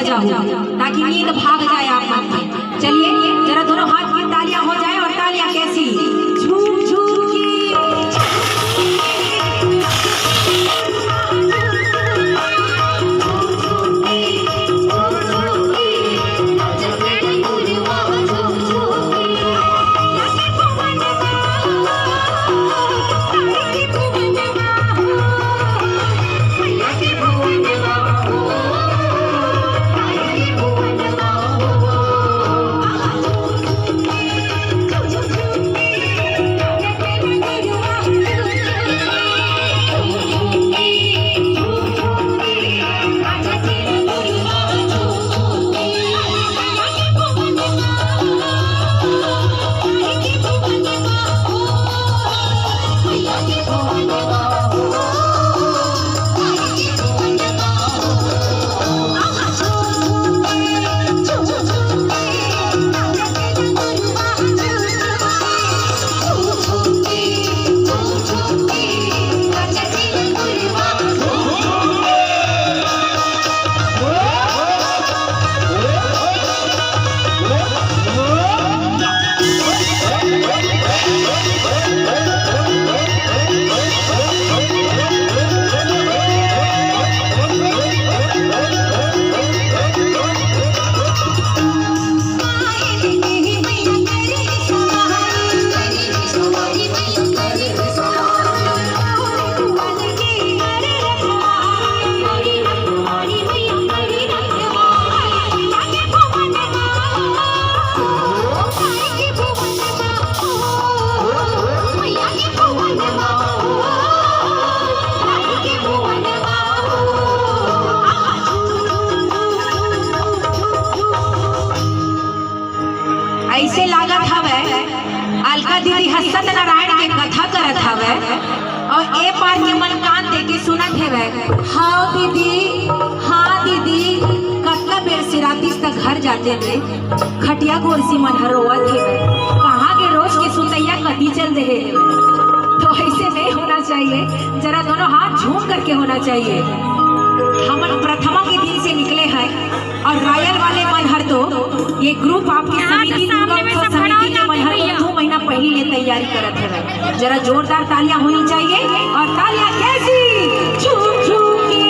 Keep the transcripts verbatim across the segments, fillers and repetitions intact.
जाओ, ताकि नींद भाग जाए आप मन की। चलिए, जरा दोनों हाथ की तालियां हो जाए, और तालियां कैसी? झूम झूम की। ऐसे लागत हवय, अलका दीदी ह सत्यनारायण के कथा करत हवय, और ए पार के मन कान दे के सुनत हवय। हाँ दीदी, हाँ दीदी, कतका बेर से रातिस तक घर जाते थे, खटिया गोरसी मन ह रोवत हवय, कहाँ के रोज के सुतैया कति चल दे हे। तो ऐसे नहीं होना चाहिए, जरा दोनों हाथ झूम करके होना चाहिए। हमन प्रथमा के दिन से निकले हैं, और रायल वाले मन हर तो ये ग्रुप आपके यहाँ समिति, तो सामने में दुर्गा सब उत्सव खड़ा हो समिति के जाते मन हर तो भैया। दो महीना पहले ले तैयारी करत हवय। जरा जोरदार तालियां होनी चाहिए, और तालियां कैसी? झूम झूम के।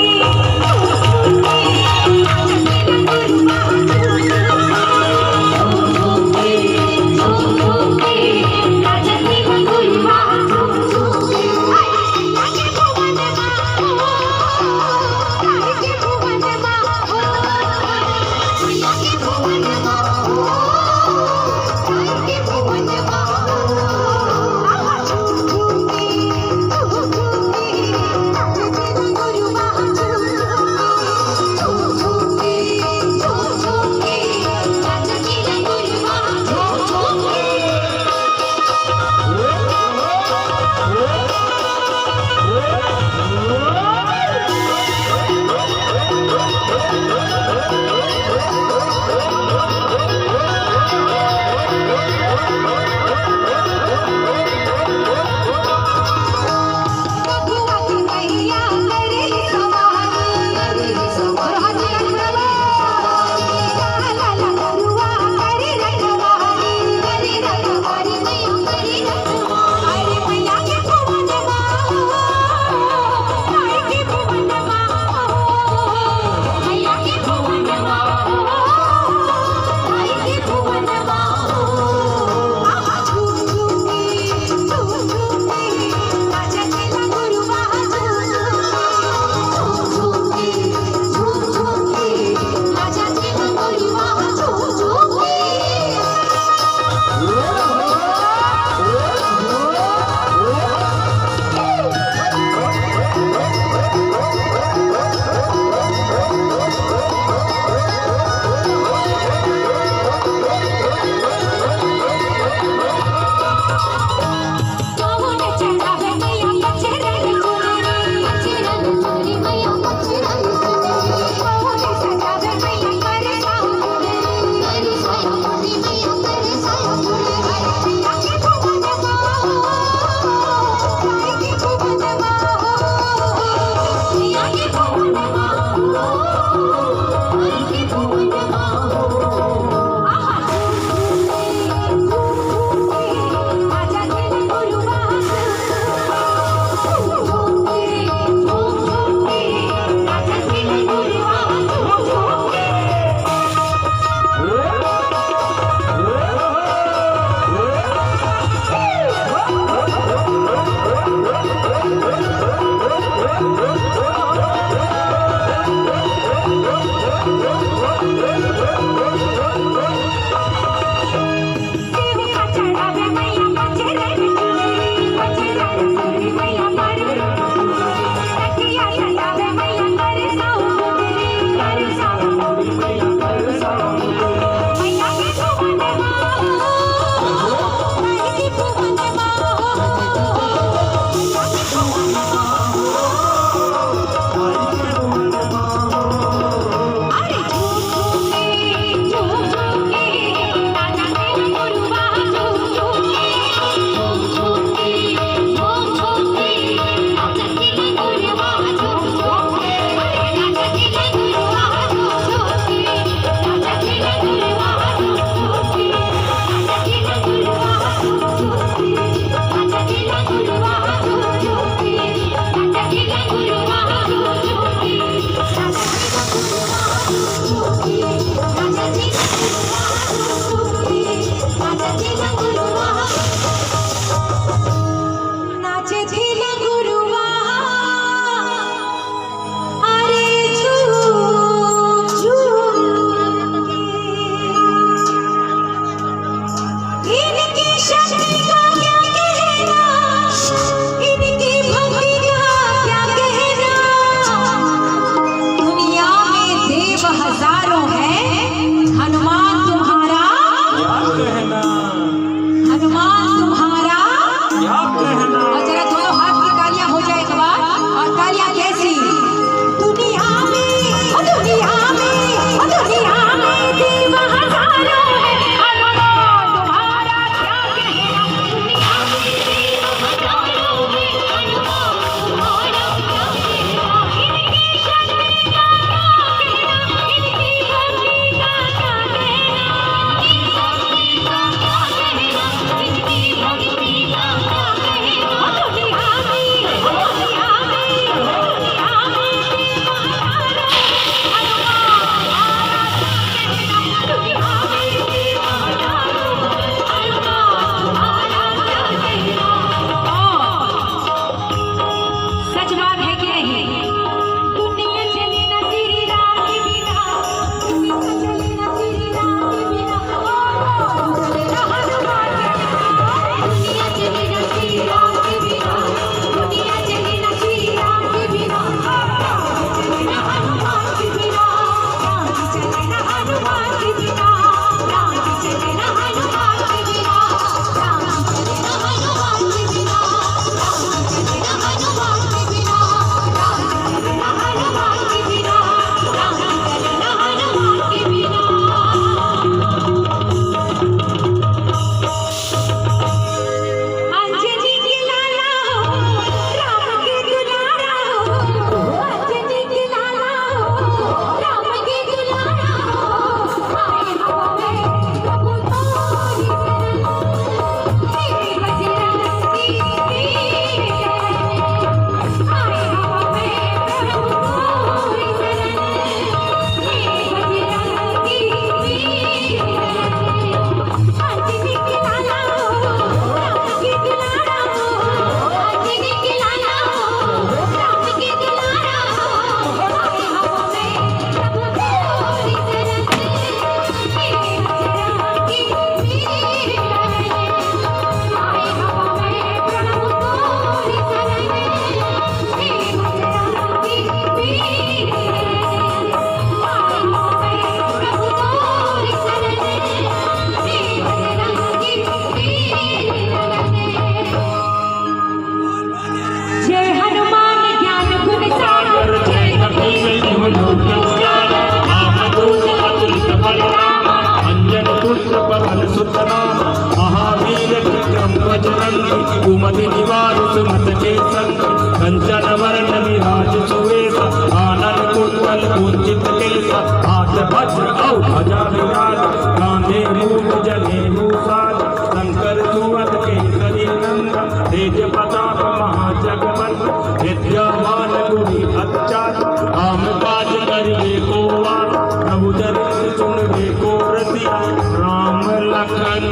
कुंचित केस हाथ वज्र अउ ध्वजा विराज, कांधे मूंज जनेऊ साज, शंकर सुवन केसरी नंदन, तेज प्रताप महाजगवंदन, विद्यावान गुणी अति चातुर, काम काज करिबे को आतुर, प्रभु चरित सुनबे को रसिया, राम लखन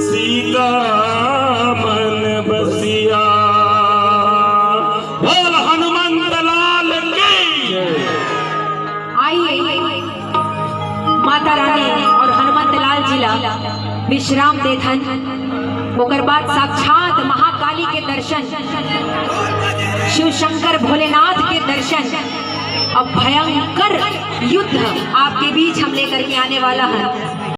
सीता मन बसिया। बोल हनुमंत लाल की। आइए, माता रानी और हनुमंत लाल जी ला विश्राम देथन। ओकर बाद साक्षात महाकाली के दर्शन, शिव शंकर भोलेनाथ के दर्शन, अब भयंकर युद्ध आपके बीच हम लेकर के आने वाला है।